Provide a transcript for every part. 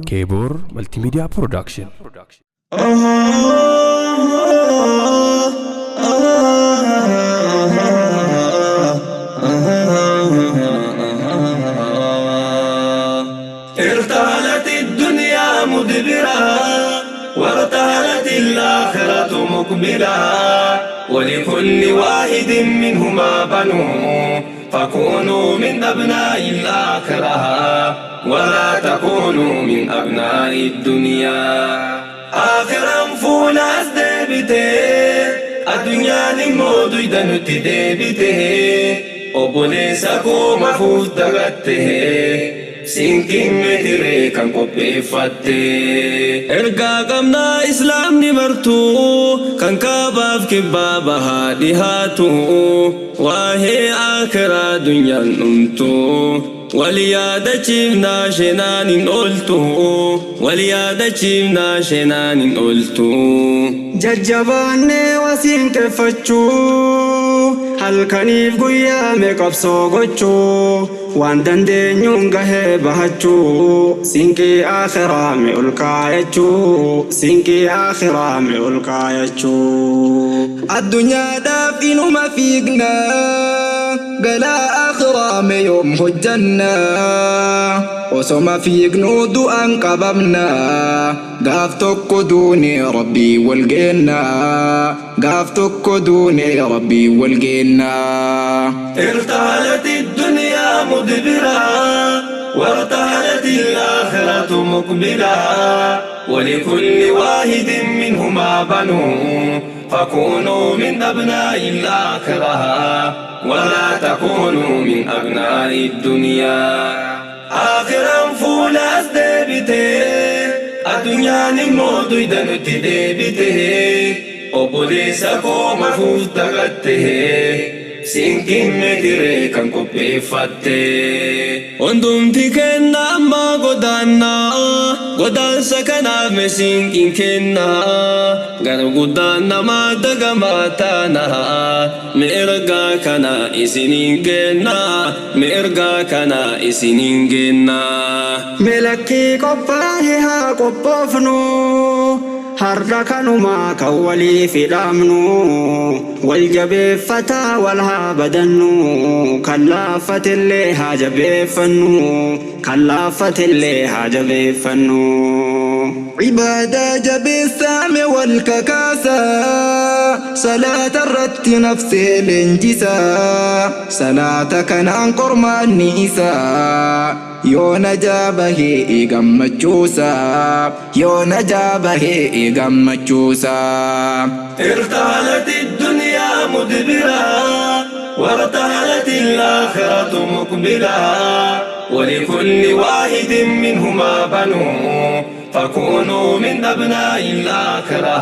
Keeboor Multimedia Production. ارتحلت الدنيا مدبرا وارتحلت الآخرة مقبلا ولكل واحد منهما بنون فكونوا من أبناء الآخرة ولا تكونوا من أبناء الدنيا. آخرا فولاس ديبته الدنيا نمودو دنتي ديبته obboleessa koo mafuuf dagatte siinqiin meetiree kan qopheeffatte. Ergaa qabnaa islaamni martuu kan kaabaaf kibbaa bahaa dhihaatu waa'ee akiraa dunyaan dhumtu wal yaadachiifnaa shenaan hin ooltu wal yaadachiifnaa shenaan hin ooltu. Jajjabaannee wasiin qeeffachuu halkaniif guyyaa mee qabsoo gochuu waan dandeenyuun gahee bahachuu siinqii akhiraa mee ol kaayachuu siinqii akhiraa mee ol kaayachuu. Addunyaadhaaf inuma fiigna galaa akhiraa mee yoom hojjanna osoma fiignuu du'aan qabamna gaaf tokko duune rabbii wal geenna gaaf tokko duune rabbii wal geenna. ارتحلت الدنيا مدبرا وارتحلت الآخرة مقبلا ولكل واحد منهما بنون فكونوا من أبناء الآخرة ولا تكونوا من أبناء الدنيا. آخرا فولاس ديبته الدنيا نمودو دنتي ديبته obboleessa koo mafuuf dagatte siinqiin meetiree kan qopheeffatte. Hundumti kenna ammaa godaannaa godaansa kanaaf mee siinqiin kennaa gara guddaan namaa dagamaa taanaa mee ergaa kana isiniin gennaa mee ergaa kana isiniin gennaa. Melakkii qophaa'e haa qophoofnu har'a kanumaa kan walii fidhamnu wal jabeeffataa wal haa badannu kan laaffatellee haa jabeeffannu kan laaffatellee haa jabeeffannu. Ibaadaa jabeessaame wal kakaasaa salaata irratti nafsee leenjisaa salaata kanaan qormaanni isaa yoo najaa bahee gammachuusaa yoo najaa bahee gammachuusaa. ارتحلت الدنيا مدبرا وارتحلت الآخرة مقبلا ولكل واحد منهما بنون فكونوا من أبناء الآخرة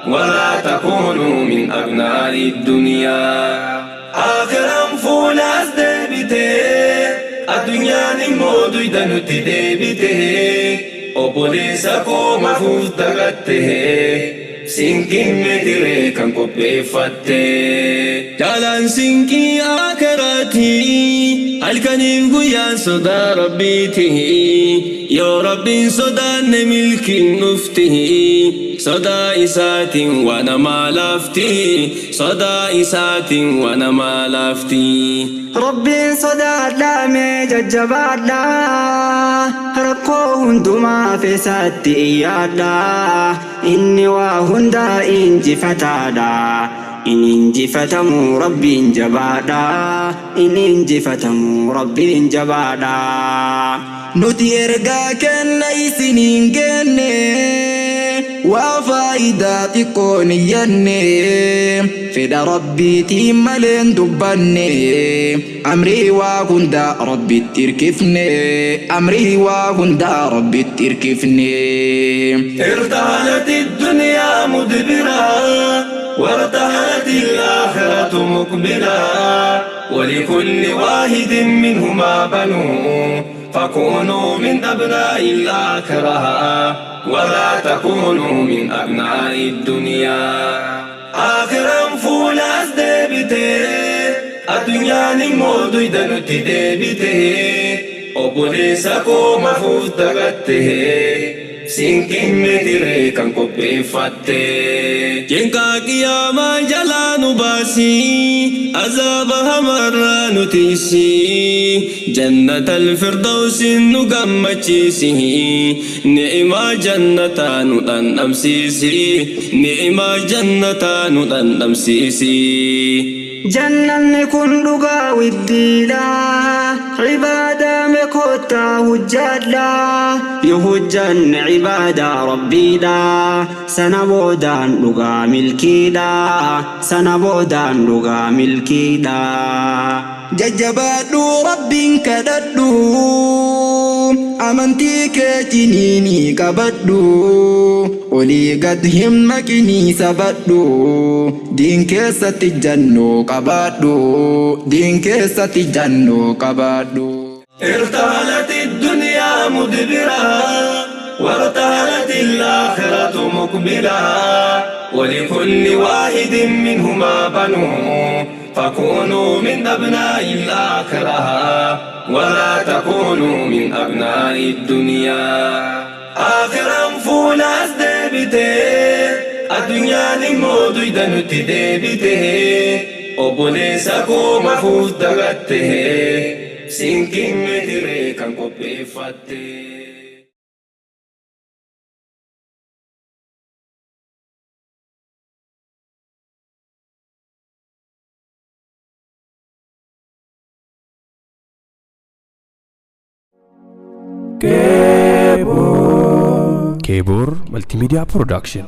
ولا تكونوا من أبناء الدنيا. آخرا فولاس ديبته الدنيا نمودو دنتي ديبته obboleessa koo mafuuf dagatte siinqiin meetiree kan qopheeffatte. Jaalaan siinqii akiraati halkaniif guyyaan sodaa rabbiiti yoo rabbiin sodaanne milkiin dhufti sodaa isaatiin waa namaa laafti sodaa isaatiin waa namaa laafti. Rabbiin sodaadhaa mee jajjabaadhaa rakkoo hundumaa feesatti iyyaadhaa inni waa hundaa injifataadha. Inni injifatamu rabbiin jabaadha inni injifatamu rabbiin jabaadha. Nuti ergaa kenna isiniin genne waa faayidaa xiqqoon iyyanne fedha rabbiitiin maleen dubbanne amrii waa hundaa rabbitti hirkifne amrii waa hundaa rabbitti hirkifne. ارتحلت الدنيا مدبرا وارتحلت الآخرة مقبلا ولكل واحد منهما بنون فكونوا من أبناء الآخرة ولا تكونوا من أبناء الدنيا. آخرا فولاس ديبته الدنيا نمودو دنتي ديبته. Obboleessa koo mafuuf dagatte? Siinqinne diree kan qopheeffatte. Cinqaa qiyaamaa jalaa nu baasii, azaaba hamarraa nu tiisii, jannatal firdawsin nu gammachiisi, ni'imaa jannataa nu dhandhamsiisi, ni'imaa jannataa nu dhandhamsiisi. Jannanni kun dhugaa widdiidha. Cibaadaa mekoottaa hujjaadha. Yoo hujjanne cibaadaa rabbiidha. Sana boodaan dhugaa milkiidha. Sana boodaan dhugaa milkiidha. Jajjabaadhu, rabbiin kadhadhu, amantii kee ciniinii qabadhu, olii gad hin maqinii sabadhu, diin keessatti jannoo qabaadhu, diin keessatti jannoo qabaadhu. ارتحلت الدنيا مدبرا وارتحلت الآخرة مقبلا، ولكل واحد منهما بنون، فكونوا من أبناء الآخرة ولا تكونوا من أبناء الدنيا. آخرا fuula as deebite, addunyaan immoo duyda nutti deebite. Obboleessa koo mafuuf dagatte? Siinqinne diree kan qopheeffatte. Keebor Multimedia Production.